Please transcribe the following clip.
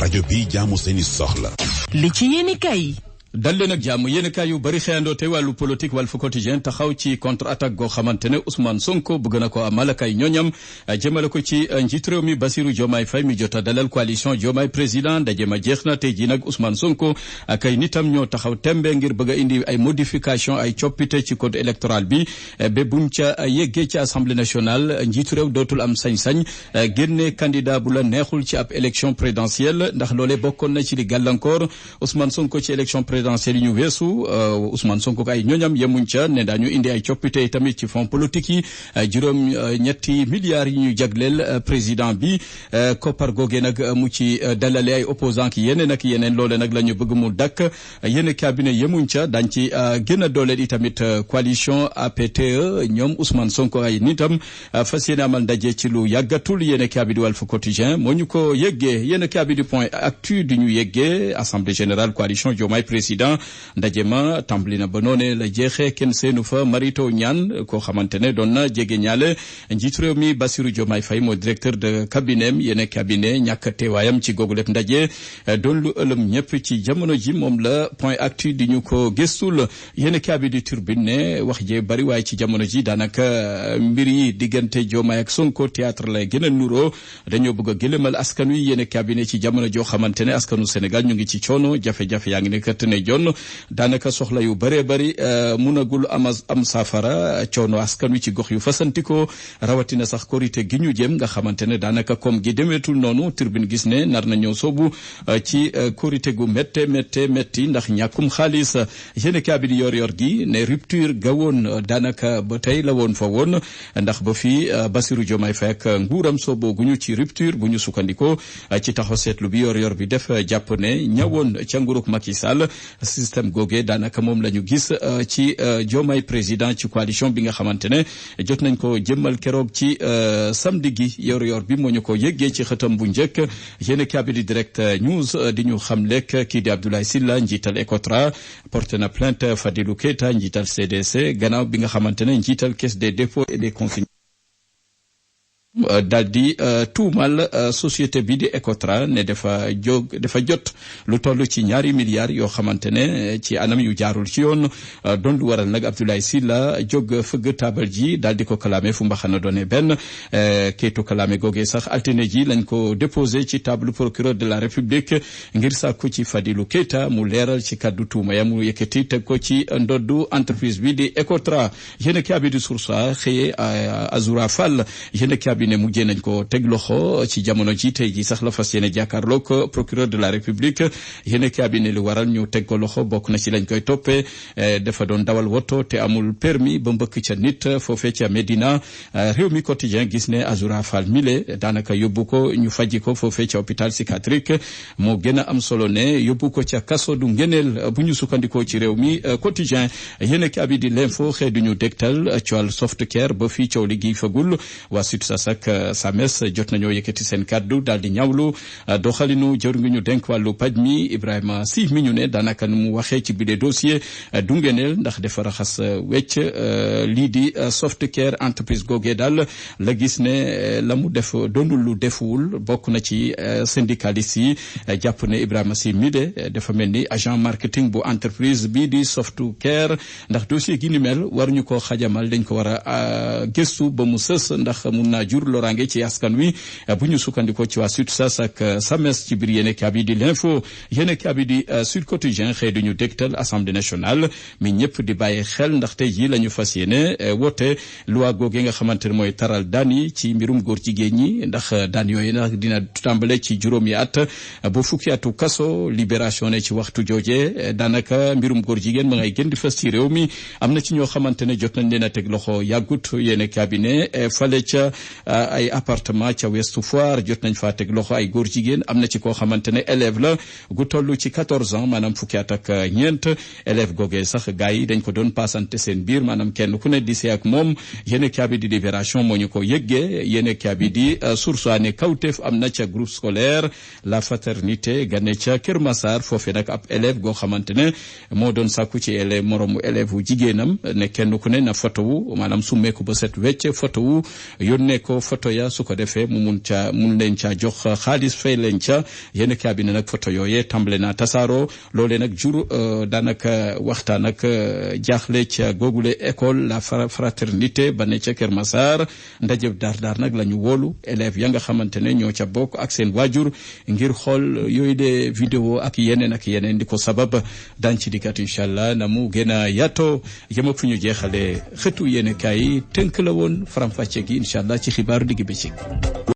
rajo bi jaamu seeni soxla. li ci yéeni kay. dal leen ak jàmm yéen kaay yu bari xëyandoo te wàllu politique Walf Quotidien taxaw ci contre attaque goo xamante ne Ousmane Sonko bëgg na ko amal ak ay ñoñam jëmale ko ci njiit réew mi Bassirou Diomaye Faye mi jota dalal coalition Diomaye président ndaje ma jeex na tey jii nag Ousmane Sonko ak ay nitam ñoo taxaw tembe ngir bëgg a indi ay modification ay coppite ci code électoral bi ba buñ ca yeggee ci assemblée nationale njiitu réew dootul am sañ-sañ génne candidat bu la neexul ci ab élection présidentielle ndax loolee bokkoon na ci li gàllankoor Ousmane Sonko ci élection présidentielle yi ñu weesu Ousmane Sonko ay ñoñam yemuñ ca ne daañu indi ay coppite tamit ci fonds politique yi juróom ñetti milliards yi ñu jagleel président bi koppar googe nag mu ci dalale ay opposants ki yeneen ak yeneen loole nag la ñu bëgg mu dakk yéen cabinet yemuñ ca dañ ci gën a dooleel i tamit coalition APTE ñoom Ousmane Sonko ay nitam fas yéene amal ndaje ci lu yàggatul yéen cabinet Walf Quotidien moo ñu ko yeggee yéen cabinet point actu di ñu yeggee assemblée générale coalition Diomaye président ndaje ma tàmbali na ba noone la jeexee kenn seenu fa marito ñaan koo xamante ne doon na jege ñaale njiitu réew mi Bassirou Diomaye Faye moo directeur de cabinet yene cabinet ñàkk teewaayam ci googu lépp ndaje doon lu ëlëm ñëpp ci jamono ji moom la point actu di ñu ko gëstul yene cabinet turbine ne wax jee bari waaye ci jamono ji daanaka mbir yi diggante Diomaye ak Sonko théâtre lay gën a nuroo dañoo bëgg a gëlëmal askan wi yene cabinet ci jamono joo xamante ne askanu Sénégal ñu ngi ci coono jafe-jafe yaa ngi nekk ne jon daanaka soxla yu bëree bëri munagul am saafara coono askan wi ci gox yu fasantikoo rawatina sax korite gi ñu jëm nga xamante ne daanaka comme gi demeetul noonu turbine gis ne nar na ñëw soobu ci korite gu métti ndax ñàkkum xaalis yéen kaa bi yor gi ne rupture ga woon daanaka ba tey la woon fa woon ndax ba fii Bassirou Diomaye Faye ak nguuram sooboo guñu ci rupture bu ñu sukkandikoo ci taxaw seetlu bi yor bi def jàpp ne ñawoon ca nguurug Macky Sall système googee daanaka moom la ñu gis ci Diomaye président ci coalition bi nga xamante ne jot nañ ko jëmmal keroog ci samedi gi yor bi moo ñu ko yëggee ci xëtam bu njëkk yéen kabidi direct news di ñu xam lekk kii di Abdoulaye Sylla njiital Ecotra porté na plainte Fadilou Keita njiital CDC gannaaw bi nga xamante ne njiital caisse des dépôts et des consignations daal di tuumal société bi di Ecotra ne dafa jot lu toll ci ñaari milliards yoo xamante ne ci anam yu jaarul ci yoon doon lu waral nag Abdoulaye Sylla jóg fëgg taabal ji daal di ko kalaame fu mbaxana doone benn kayitu kalaame googee sax altine ji lañ ko déposé ci table procureur de la République ngir sàkku ci Fadilou Keita mu leeral ci kaddu tuuma ya mu yëkkati teg ko ci ndoddu entreprise bi di Ecotra yéen kaabi di Source A xëyee Azoura Fall yéen kaabi ne mujjee nañ ko teg loxo ci jamono ji tey ji sax la fas yéene jàkkaarloog procureur de la République yéen cabinet lu waral ñu teg ko loxo bokk na ci lañ koy toppee dafa doon dawal woto te amul permis ba mbëkk ca nit foofee ca Médina réew mi quotidien gis ne Azoura Fall mile daanaka yóbbu ko ñu faji ko foofee ca hôpital psychiatrique moo gën a am solo ne yóbbu ko ca kaso du ngeneel bu ñu sukkandikoo ci réew mi quotidien yéen cabinet di l'info xëy du ñu dégtal ci wàllu soft care ba fii coow li gi fagul waa SUTSAS ak SAMES jot nañoo yëkkati seen kàddu daal di ñaawlu doxalinu jëwriñ ngi ñu denk wàllu paj mi Ibrahima Sy mi ñu ne daanaka nu mu waxee ci bile dossier du ngeneel ndax dafa raxas wecc lii di soft care entreprise googee daal la gis ne la mu def doonul lu defuwul bokk na ci syndicaliste yi jàpp ne Ibrahima Sy mi de dafa mel ni agent marketing bu entreprise bi di soft care ndax dossier gi ni mel war ñu ko xajamal dañ ko war a gëstu ba mu sës ndax mun naa jur loraange ci askan wi bu ñu sukkandikoo ci waa SUTSAS ak SAMES ci biir yéene kabi di l'info yéene kabi di Sud Quotidien xëy duñu dégtal assemblée nationale mi ñëpp di bàyyi xel ndax tey jii la ñu fas yéene woote loi googe nga xamante ne mooy taral daan yi ci mbirum góor jigéen ñi ndax daan yooyu nag dina tàmbale ci juróomi at ba fukki atu kaso libération ne ci waxtu jooje daanaka mbirum góor jigéen ma ngay gën di fas ci réew mi am na ci ñoo xamante ne jot nañ leen a teg loxo yàggut yéene cabinet fale ca ay appartement ca Ouest Foire jot nañ faa teg loxo ay góor jigéen am na ci koo xamante ne élève la gu toll ci 14 ans maanaam fukki at ak ñeent élève googee sax gars yi dañ ko doon passante seen biir maanaam kenn ku ne di see ak moom yéen kaabi di Libération moo ñu ko yëggee yéen kaabi di Source A ne kawteef am na ca groupe scolaire La Fraternité gane ca Kër Massar foofee nag ab élève goo xamante ne moo doon sàkku ci moromu élève wu jigéenam ne kenn ku ne na photo wu maanaam summeeku ba set wecc photo wu yónnee ko photo ya su ko defee mu mun leen caa jox xaalis fay leen ca yéen kaabi ne nag photo yooyee tàmbale naa tasaaroo loolee nag jur daanaka waxtaan ak jaaxle ca googule école La Fraternité ba ne ca Kër Massar ndaje daar nag la ñu wóolu élèves ya nga xamante ne ñoo ca bokk ak seen waajur ngir xool yooyu de vidéo ak yeneen di ko sabab daan ci dikkat incha allah na mu gën a yaatoo yem ak fu ñu jeexalee xëtu yéen kaay yi tënk la woon faram-fàcce gi incha allah ci xibaaru digg bëccëg